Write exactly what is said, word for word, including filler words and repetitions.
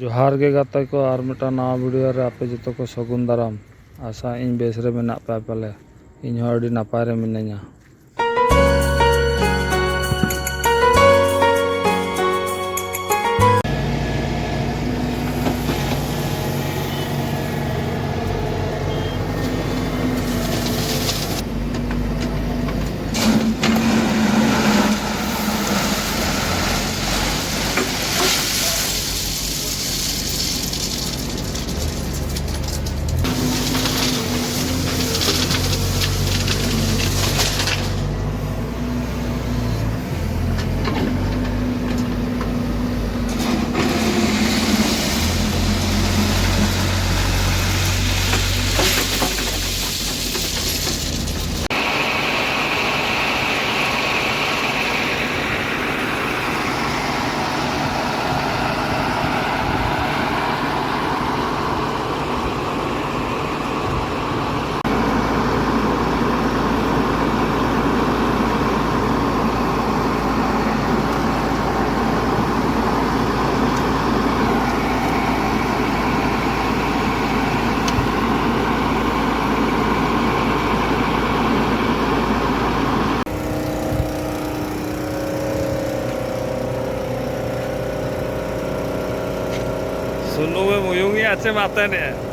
ᱡᱚᱦᱟᱨ ᱜᱮ ᱜᱟᱛᱮ ᱠᱚ, ᱟᱨ ᱢᱤᱫᱴᱟᱝ ᱱᱟᱣᱟ video ᱨᱮ ᱟᱯᱮ ᱡᱚᱛᱚ ᱠᱚ ᱥᱟᱹᱜᱩᱱ ᱫᱟᱨᱟᱢ᱾ ᱟᱥᱟ ᱤᱧ ᱵᱮᱥ ᱨᱮ ᱢᱮᱱᱟᱜ ᱯᱮᱭᱟ ᱯᱟᱞᱮ, ᱤᱧ ᱦᱚᱸ ᱟᱹᱰᱤ ᱱᱟᱯᱟᱭ ᱨᱮ ᱢᱤᱱᱟᱹᱧᱟ᱾ ᱥᱩᱱᱩᱢᱮᱢ ᱩᱭᱩᱝᱮᱜᱼᱟ ᱪᱮᱢ ᱟᱛᱮᱱᱮᱜᱼᱟ?